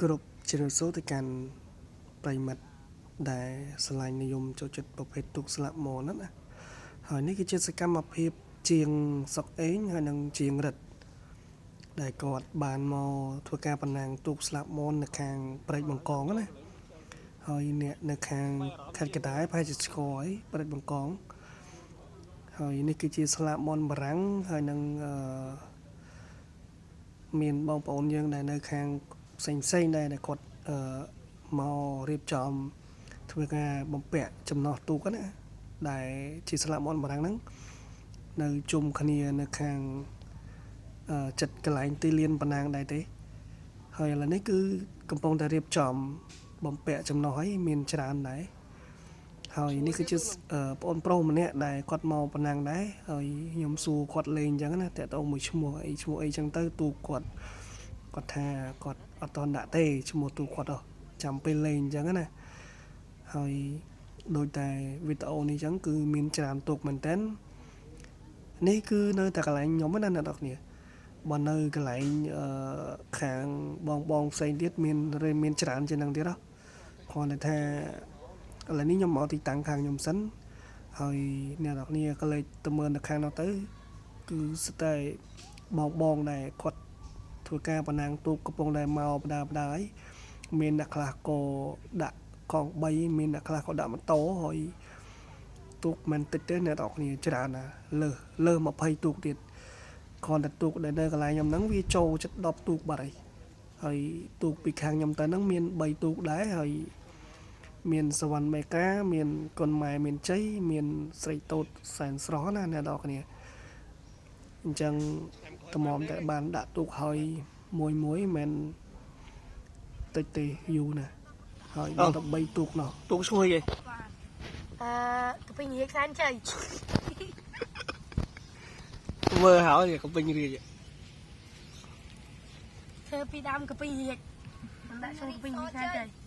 គ្រប់ជ្រាបសួរទៅកាន់ប្រិយមិត្តដែលស្រឡាញ់និយមចូលចិត្តប្រភេទទូកស្លាកមនហ្នឹងណាហើយនេះគឺជាសកម្មភាពជាងសុកអេងហើយនិងជាងរិទ្ធដែលគាត់បានមកធ្វើការប៉ុណ្ណាំងទូកស្លាកមននៅខាងព្រែកបង្កងណាហើយអ្នកនៅខាងខេត្តកណ្ដាលប្រហែលជាស្គាល់ហើយព្រែកបង្កងហើយនេះគឺជាស្លាកមនបារាំងហើយនឹងអឺ មានបងប្អូនយើងដែលនៅខាងផ្សេងផ្សេងដែរដែលគាត់អឺមករៀបចំធ្វើការបំពាក់ចំណោះទូកណាដែលជាស្លាកមនបារាំងហ្នឹងនៅជុំគ្នានៅខាងអឺចិត្តកន្លែងទីលានប៉ុណ្ណាងដែរទេហើយឥឡូវនេះគឺកំពុងតែរៀបចំបំពាក់ចំណោះហើយមានច្រើនដែរហើយនេះគឺជាអឺបងប្រុសម្នាក់ដែលគាត់មកប៉ុណ្ណាងដែរហើយខ្ញុំសួរគាត់លេងអញ្ចឹងណាតាក់ទងមួយឈ្មោះអីឈ្មោះអីចឹងទៅទូកគាត់ គាត់ថាគាត់អត់តន់ដាក់ទេឈ្មោះទូគាត់ហ៎ចាំពេលលេងអញ្ចឹងណាហើយដូចតែវីដេអូនេះអញ្ចឹងគឺមានច្រើនទូកមែនតើនេះគឺនៅតែកន្លែងខ្ញុំណាអ្នកនរគ្នាបើនៅកន្លែងអឺខាងបងបងផ្សេងទៀតមានមានច្រើនជាងហ្នឹងទៀតហ៎គ្រាន់តែថាឥឡូវនេះខ្ញុំមកទីតាំងខាងខ្ញុំសិនហើយអ្នកនរគ្នាក៏លេចទៅមើលនៅខាងនោះទៅគឺស្ទើរតែបងបងដែលគាត់ ធ្វើការប៉ុណ្ណាំងទូកកំពុងតែមកបដាបដាហើយមានអ្នកខ្លះក៏ដាក់កង់3មានអ្នកខ្លះក៏ដាក់ម៉ូតូហើយទូកមិនតិចទេអ្នកនរគ្នាច្រើនណាស់លើសលើស20ទូកទៀតគ្រាន់តែទូកដែលនៅកន្លែងខ្ញុំហ្នឹងវាចូលចិត្ត10ទូកបាត់ហើយហើយទូកពីខាងខ្ញុំទៅហ្នឹងមាន3ទូកដែរហើយមានសវណ្ណមេកាមានកុនម៉ែមានជ័យមានស្រីតូចសែនស្រស់ណាអ្នកនរគ្នាអញ្ចឹងតម្រាំតែបានដាក់ទូកហើយមួយមួយមិនតិចទេយូរណាស់ហើយដល់តែ3ទូកនោះ ទូកឈ្មោះអីគេ អឺកាពីរាជសែនជ័យ មើលហើយកំពេញរាជ ធ្វើពីដើមកាពីរាជមិនដាក់ឈ្មោះកាពីរាជសែនជ័យ។